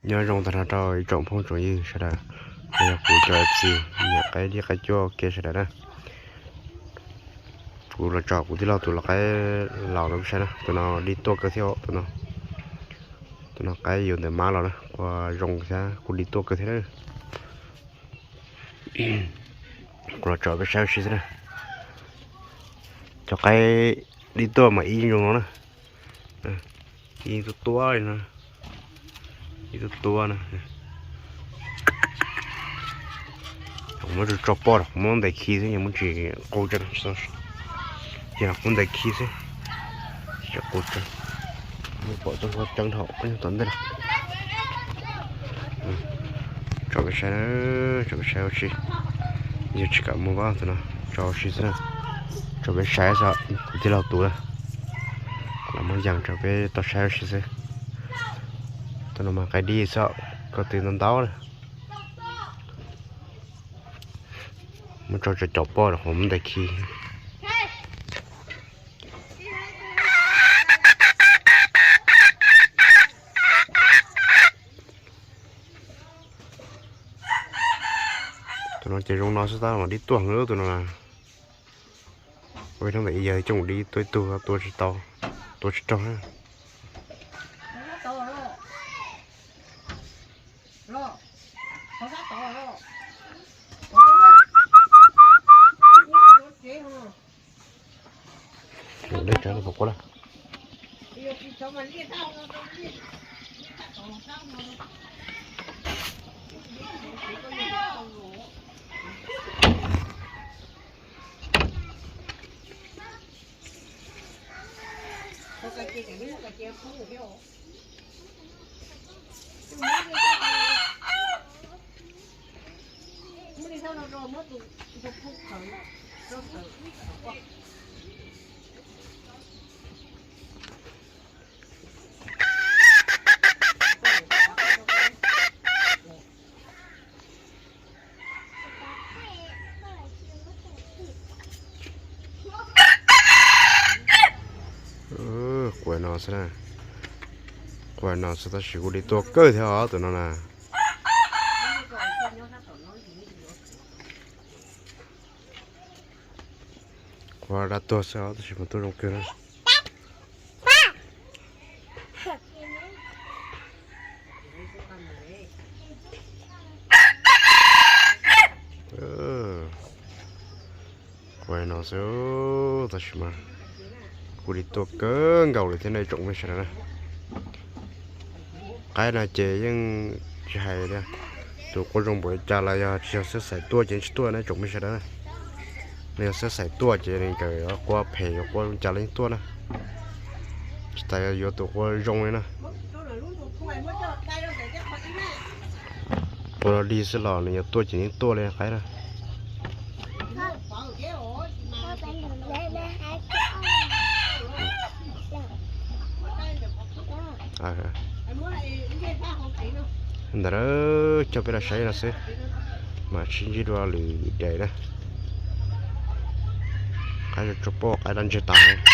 Nyob zoo tag nrho rau ib tsoom phooj tsoom ywg sawv daws, no yog kuv cov F C nyiam qaib dib qaib cuaj ua ke sawv daws na. Kuv los tso kuv tij laug tus lau qaib laus no peb saib na, tus no dib tuaj kawg thiab, tus no qaib yuav ntawm mab los na, kuj zoo thiab kuj dib tuaj kawg thiab na. Kuv los tso peb saib ua si xwb na. Cov qaib dib tuaj mas ib zoo no na. Ib tug tuaj li no, ib tug tuaj na. Muab tso poj rau qhov muab ntais khi xwb, yog muab tsis qus, ces qub ntais khi xwb, tsis qus. Muab pom txoj hlua ceeb dhau tom ntej. Tso peb saib, tso peb saib ua si. Yog tsis kam mus vaj tus no, tso ua si xwb na. Tso peb saib xwb, kuv tij laug tus na. Los muab yees rau peb tau saib ua si xwb. Tus no mas qaib dib xwb, ko tw ntau ntau na. Muab tso tso cov poj rau qhov muab ntais khi. Tus no ces zoo no xwb tab mas dib tuaj heev tus no na. Ua ib thoob ntawm ib yawg coj mus dib tuaj ib tug tua tsis tau, tua tsis raug na. Lawv tsav no puas quaj lawm. Quaj no xwb na, quaj no xwb tab sis kuj dib tuaj kawg thiab os tus no na. Quaj dab tuag xwb os tab sis mas tuaj zoo kawg na. Quaj no xwb tab sis mas kuj dib tuaj kawg nkaus li thiab nej tsoom mej sawv daws na. Qaib no ces yeej tsis hais tias tus quaj zoo npaum li cas los yog tsis yog xab xaim tuaj ces tsis tuaj na tsoom mej sawv daws na. Nws yog xab xaim tuaj ces nws kawm yuav quaj phem yuav quaj zoo cas los yeej tuaj na. Tsis tas yuav tus quaj zoo li na. Quaj los dig xwb los nws yuav tuaj ces yeej tuaj li qaib na. Ntawd coj peb los saib no xwb, mas sib ntsib dua lwm daim na. Qaib tso poj qaib dab ntseg tas.